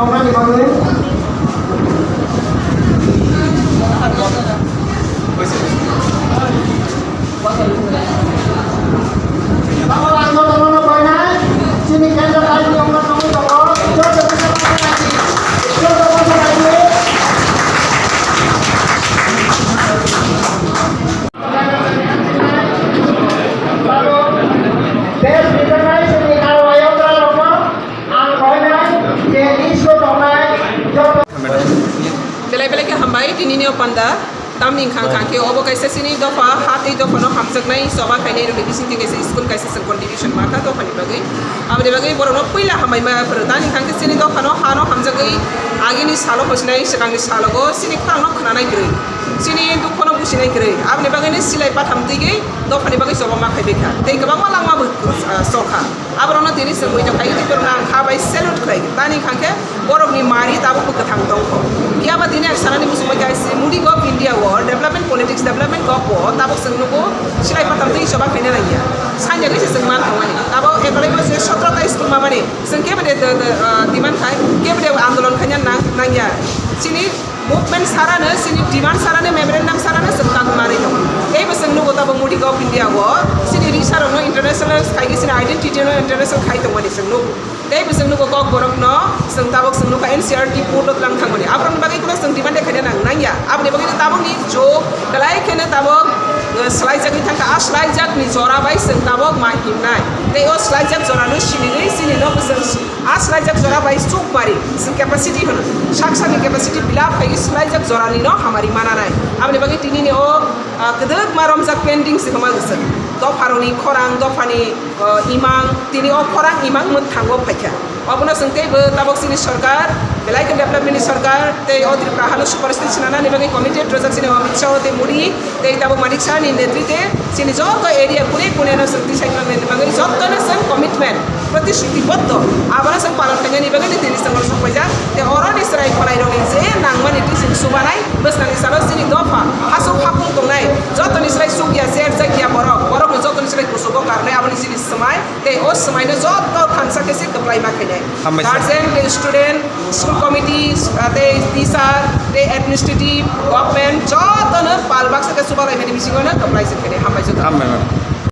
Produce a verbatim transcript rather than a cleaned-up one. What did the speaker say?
Tongmani bagwi. Tamo ang no tongmano koinai, chini kendra kaini ongno tongwi tongo, joto joto joto joto joto. Tamo best recognize ni aro ayok rok no. Ang koinai je list o tongnai joto. Belai belai khe hambai tinini o panda. Tamni wngkha wngkha khe obo kaisa chini dopha, ha tei dopha no hamjaknai choba khainai rokni bisingtwi kaisa school kaisa chwng contribution ma kha dophani bagwi. Aboni bagwi borok no puila hambai ma phuru. Tamni wngkha khe chini dopha no ha no hamjagwi agini salo hosinai swkangni salogo chini khorang no khwnanai kwrwi. Chini dukho no businai kwrwi. Aboni bagwi no silai patham twi gwi dophani bagwi choba ma khai bai kha. Tei kwbangma langma bo, ah, chokha. Aborokno tini chwng ui tongkha, tei borokno ang kha bai salute khlai. Tamni hwnkha khe borokni mari tabukbo kwthang tongkho. Phiya ba tini ang sanani muchungbai kha, I C Modi Govt India o development politics, development gov o tabuk chwng nugo silai patham twi choba khaina nangya. Sanya khe se chwng man thangmani. Tabuk ekolai bo je sotro ta school mamani, chwng kebo de, de, de, ah, demand khai, kebo de andolon khaina nang, nangya. Chini movement sarano, chini demand sarano, memorandum sarano chwng tangwi manwi tongo. Tei bo chwng nugo tabuk Modi Govt India o chini risarokno international khai khe chini identity no international khai tongmani chwng nugo. Tei bo chwng nugo Kokborok no chwng tabuk chwng nukha N C R T port o twlang thangmani. Aborokni bagwi kuno chwng demand de khaina nang nangya. Aboni bagwi no tabukni jok belai kheno tabuk, eh, swlaijakwi thangkha. A swlaijakni jora bai chwng tabuk ma himnai. Tei o swlaijak jorano siniwi chini no bo chwng A swlaijak jora bai chuk mari, chwng capacity hwno. Sak sakni capacity build up khai swlaijak jorani no hamari mananai. Aboni bagwi tini ni o, ah, kwdwkma romjak pending se hwnma gw chwng. Dopharoni khorang, dophani, ah, imang, tini o khorang imang mwthango phaikha. Obono chwng teibo tabok chini sorkar, belai khe development ni sorkar, tei o Tripura hano superstate swnanani bagwi committed rwjak chini Amit Shah tei Modi. Tei tabuk Manik Saha ni netrite chini joto area kune kune no chwng tisai khlangnaini bagwi joto no chwng commitment, protishruti boddo, abono chwng palon khainani bagwi tini chwng oro sok paijak. Tei oro ni chwrai khwlai rok ni je nangmani twi chwng subanai bwskang ni salo chini dopha hasuk hapung tongnai joto ni chwrai chukya cherjakya borok, borok no joto ni chwrai kuchugo karnai aboni chini swmai. Tei o swmai no joto thansa khe se kwplai ma khainai. Hambai sir. Guardian tei student, school committee, ah, tei teacher, tei administrative, government, jotono pal baksa khe chuba laimani bisingo no kwplai se khainai. Hambai joto. Hambai, madam.